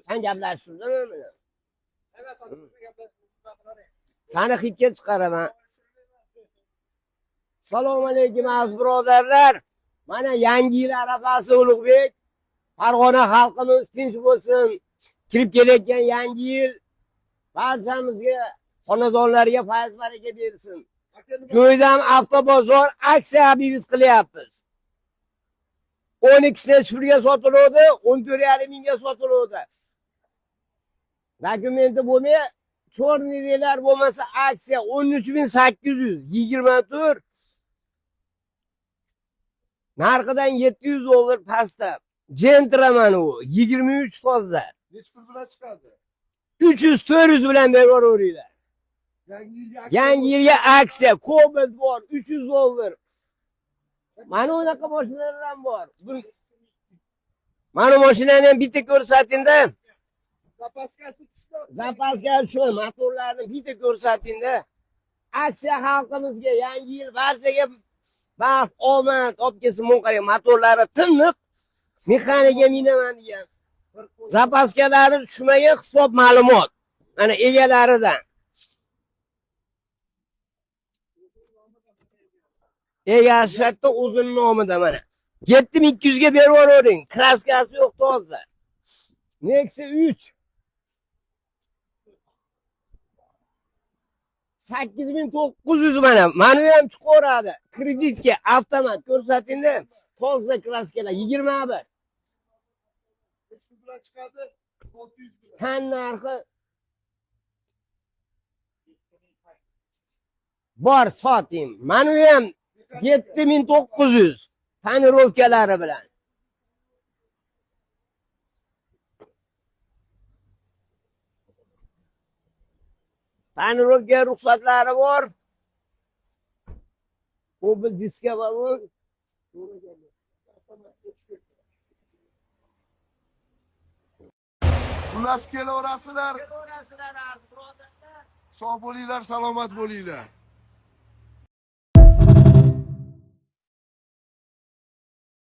Sen gaplashdingmi bilan? Seni hitga chiqaraman. Assalomu alaykum aziz birodarlar. Mana yangi yil arafasi Ulug'bek. Farg'ona xalqimiz tinch bo'lsin. Kirib kelayotgan yangi yil barchamizga, xonadonlarga fayz baraka bersin. Jo'ydam avtobozor aksiya biz qilyapmiz. 12 pulga sotiluvdi, 14,5 mingga sotiluvdi. Dokumenti bo'lmay, chornilar bo'lmasa aksiya 13.800, 24 narxidan $700 pastda. Gentra mana u 23 toza. Nechi pul bilan chiqadi? 300-400 bilan berib yuboringlar. Yangi yilga aksiya, Cobalt bor $300. Mana unaqa mashinalar ham bor. Mana mashinani ham bitta ko'rsatingda. Zapaskasi tushdi. Zapaska shu motorlarni bitta ko'rsatingda. Aksiya xalqimizga yangi yil barchaga baxt, omad olib kelsin. Buni qarang, motorlari tiniq, mexanika minaman degan. Zapaskalari tushmagan hisob ma'lumot. Mana egalaridan. Egasi shartda o'zining nomida mana. 7200 ga berib yuboring. Kraskasi yo'q, toza. Nexia 3. 8900 mana. Mana ham chiqaveradi. Kreditga avtomat ko'rsatingda, toza kraskalar 21. Nechi pul bilan chiqadi? 600 bilan. Tan narxi bor, soting. Mana ham 7900 tonirovkalari bilan. Tonirovka ruxsatlari bor. Obel diska bor. Xullas kelaverasizlar. Kelaverasizlar, aziz birodarlar. Sog' bo'linglar, salomat bo'linglar.